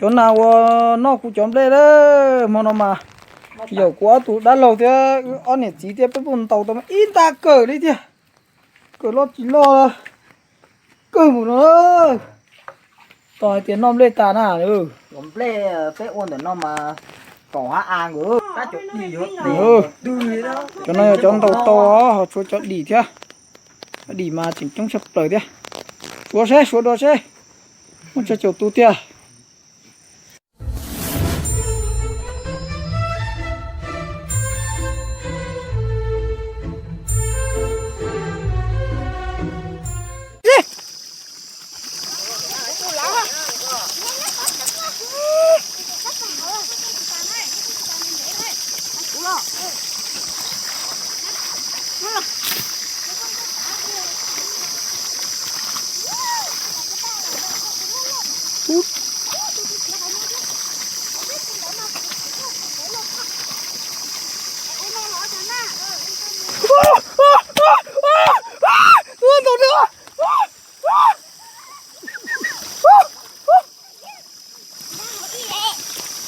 Cov nas uas noj kuv cov nplej lawm, hmo no mas yog kuv ob tug dab laug thiab wb ob niam txiv thiab peb puj ntaus tau ib nta kawm li tiag. Kawm loj tsis loj, kawg mus no. Tos hais tias noj nplej tas na. Cov nplej peb ua ntawm no mas kaum hab a nkaus. Cov no yog cov ntaus tau, ho tshuav cov dim thiab. Cov dim mas tseem coob tshaj plaws thiab. Suav seb, suav dua seb, muaj tsawg caum tus tiag.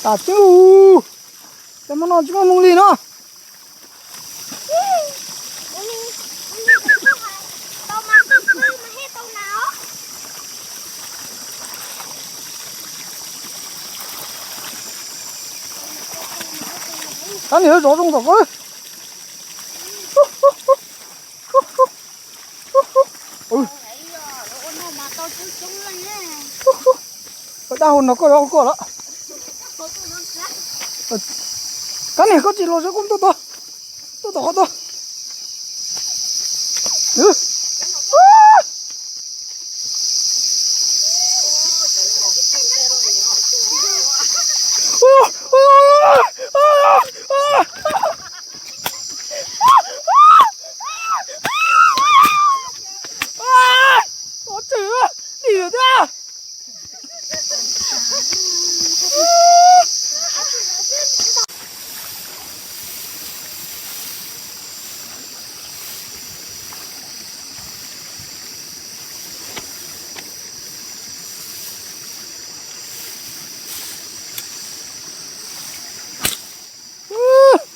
Tas tib, cov hmo no tsis muaj hmoo li no. Kab niag zov zoo tom qab. Dab hau no koj zov koj lawm. Kab niag koj tsis los seb koj tuaj tod, tuaj tom qhov tod.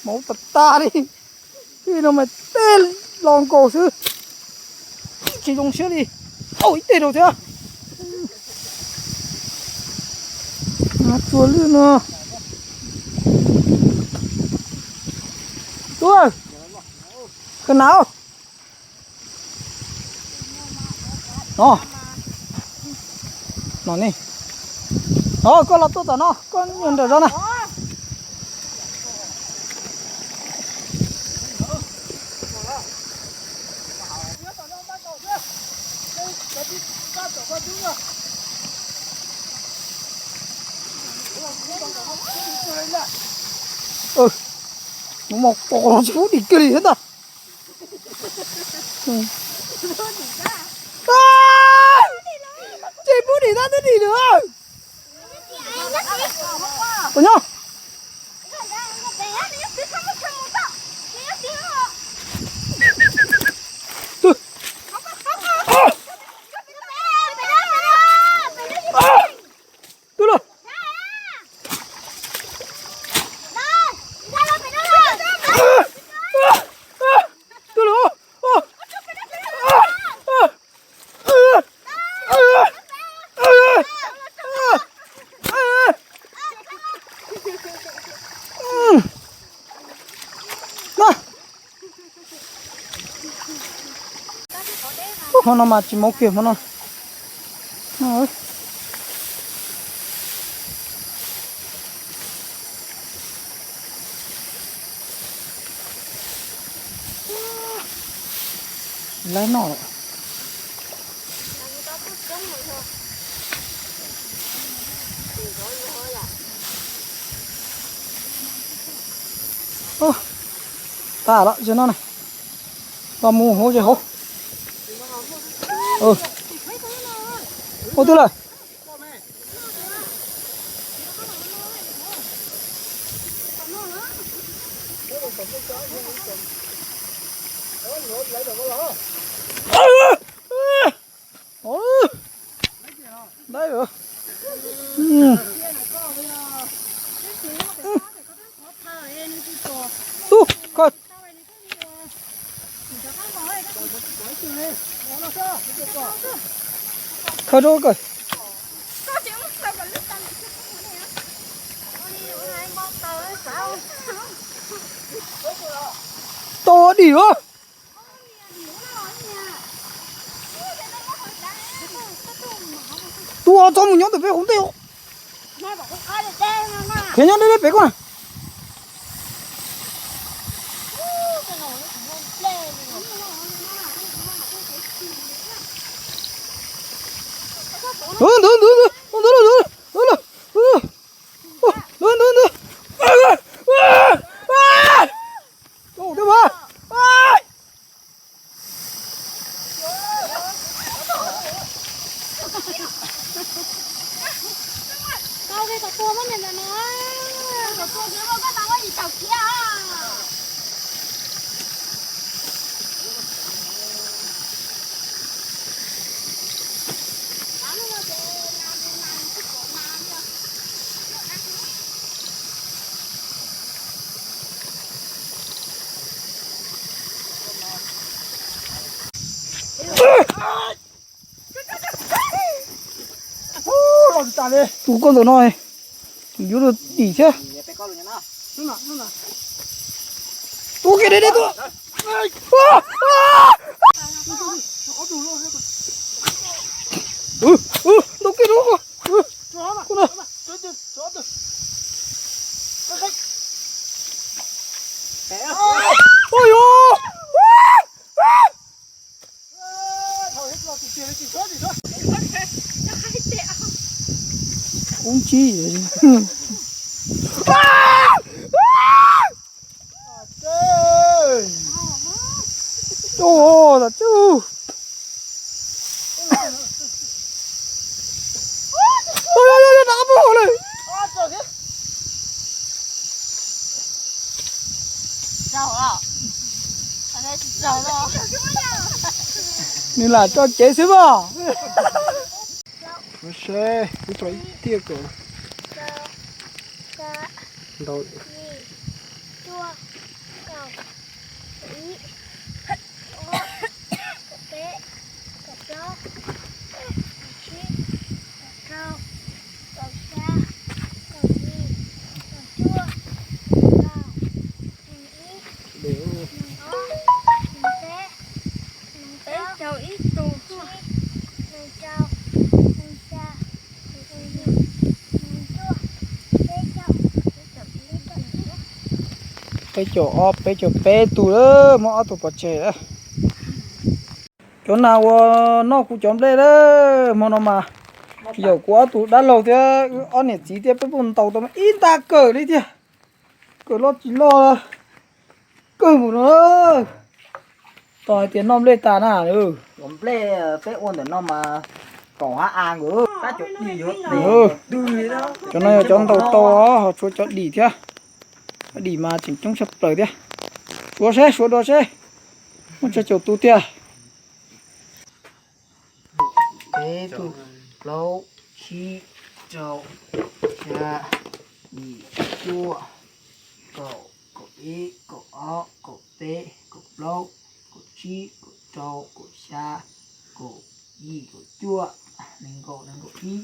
Mauv tas tas li. Ib no mas tej los nkaus xwb, tsis zoo siab li. Au ib teg rau thiab. Tsuag lwj no. Tub, khaws nas. No, no ne. Os, koj los tuaj tom no, koj nyuag nrawm zog na. Mus mos pom los tsis pub dim kiag li thiab ntag. Tsis pub dim tab twb dim lawm. Tus nyob. Twb los. Twb los. Na, hmo no mas tsis mus kiag hmo no. Laib noj lawm. Ua, tas lawm ze no na. Los mus hauv ze hauv. Ua twg lawm? Ua, lawm. Khaws rau kawm. Tau dim os. Tua txog mus nyob ntawm peb hauv ntej. Khiav nyob deb deb pem koj na. Ntawd ntawd ntawd ntawd ntawd ntawd ntawd ntawd ntawd ntawd. Tus koj ntawm no, yuav rau dim thiab. Tus kiag deb deb tuaj. Ntau kiag rau. Ua yog. Kub ntsib. Ua, tas tsuj. Nws lam tso cev xwb mas. Seb, wb tso ib tiaj kom ntau. Peb caug ib tug. Peb caug ob, peb caug peb tug lawm, muab ob tug pov tseg lawm. Cov nas uas noj kuv cov nplej lawm, hmo no mas yaum kuv ob tug dab laug thiab wb ob niam txiv thiab peb puj ntaus tau ib nta kawm li thiab. Kawm loj tsis loj kawg mus no. Tos hais tias noj nplej tas na. Cov nplej peb ua ntawm no mas kaum hab a nkaus. Cov no yog cov ntaus tau, ho tshuav cov dim thiab. Cov dim mas tseem coob tshaj plaws thiab. Suav seb, suav dua seb, muaj tsawg caum tus tiag. Peb tug, plaub, tsib, rau, xya, yim, cuaj, kaum, kaum ib, kaum ob, kaum peb, kaum plaub, kaum tsib, kaum rau, kaum xya, kaum yim, kaum cuaj, nees nkaum, nees nkaum ib,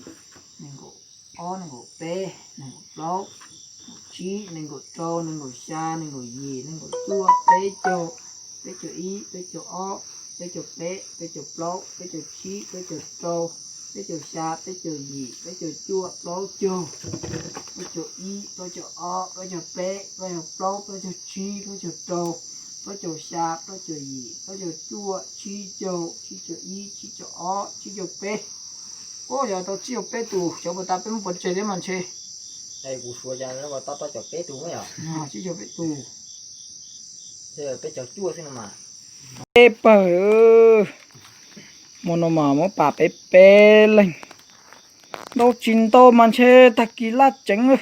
nees nkaum ob, nees nkaum peb, nees nkaum plaub, nees nkaum tsib, nees nkaum rau, nees nkaum xya, nees nkaum yim, nees nkaum cuaj, peb caug, peb caug ib, peb caug ob, peb caug peb, peb caug plaub, peb caug tsib, peb caug rau, peb caug xya, peb caug yim, peb caug cuaj, plaub caug, plaub caug ib, plaub caug ob, plaub caug peb, plaub caug plaub, plaub caug tsib, plaub caug rau, plaub caug xya, plaub caug yim, plaub caug cuaj, tsib caug, tsib caug ib, tsib caug ob, tsib caug peb. Ua yog tau tsib caug peb tus, xyov puas tas peb muab pov tseg thiab mas ntshe. Kuv suav cas tau tau caum peb tus yom? Tsib caug peb tus. Peb caug cuaj xwb no mas. Peb pawg, hmo no mas muab pam peb peb leeg. Ntau tsis ntau mas ntshe tag kis laj ceev lawm.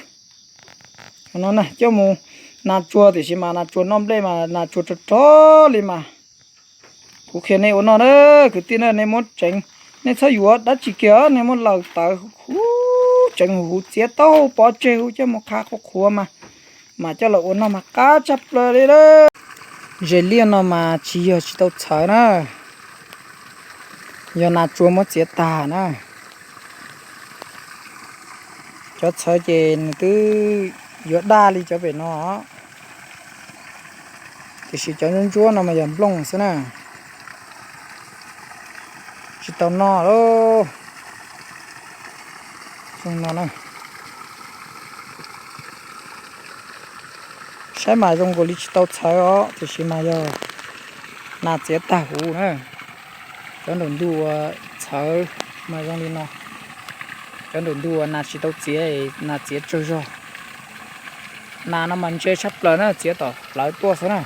No na coj mus nas tsuag tiam sis mas nas tsuag noj nplej mas nas tsuag rog rog li mas. Kuv qhia nej ua no na, kwv tij na, nej muab tseev, nej txhob yuav dab tsi kiag, nej muab laws tawv huv, tseev huv huv txiav taub hau pov tseg huv coj mus qha qhuav qhuav mas, mas coj los ua noj mas qab tshaj plaws li lawm. Zes liaj no mas tsis yog tsis tau txhawv na, yog nas tsuag muab txiav tag na. Cov txhawv ces nws twb yuav daj li cov pem no, tiam sis cov ntsuab ntsuab no mas yog nplooj xwb na, tsis tau noj lauj. Zoo no na, saib mas zoo nkaus li tsis tau txhawv os, tiam sis mas yog nas txiav tag huv na. Cov nraum ntug uas txhawv mas zoo li no, cov nraum ntug uas nas tsis tau txiav, nas txiav tsawg zog. Nas no mas ntse tshaj plaws na, txiav tom hlawv tuaj xwb na.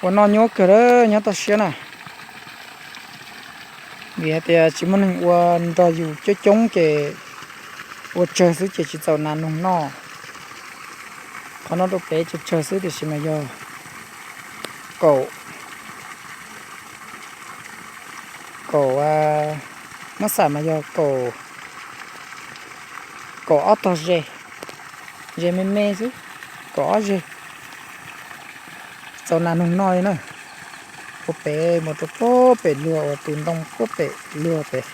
Ua noj nyuaj kawg nyob toj siab na, vim hais tias tsis muaj neeg ua nrog yus coob coob ces ua tsawg xwb ces tsis txaus nas noog noj. Qhov no rau pem tsawg tsawg xwb tiam sis mas yog kaum, kaum, muab xam mas yog kaum, kaum ob tog ze, ze me me xwb, kaum ob zeg, txaus nas noog noj li na. Ua pem mus rau puag pem luag uas tus ntoo puag pem luag pem.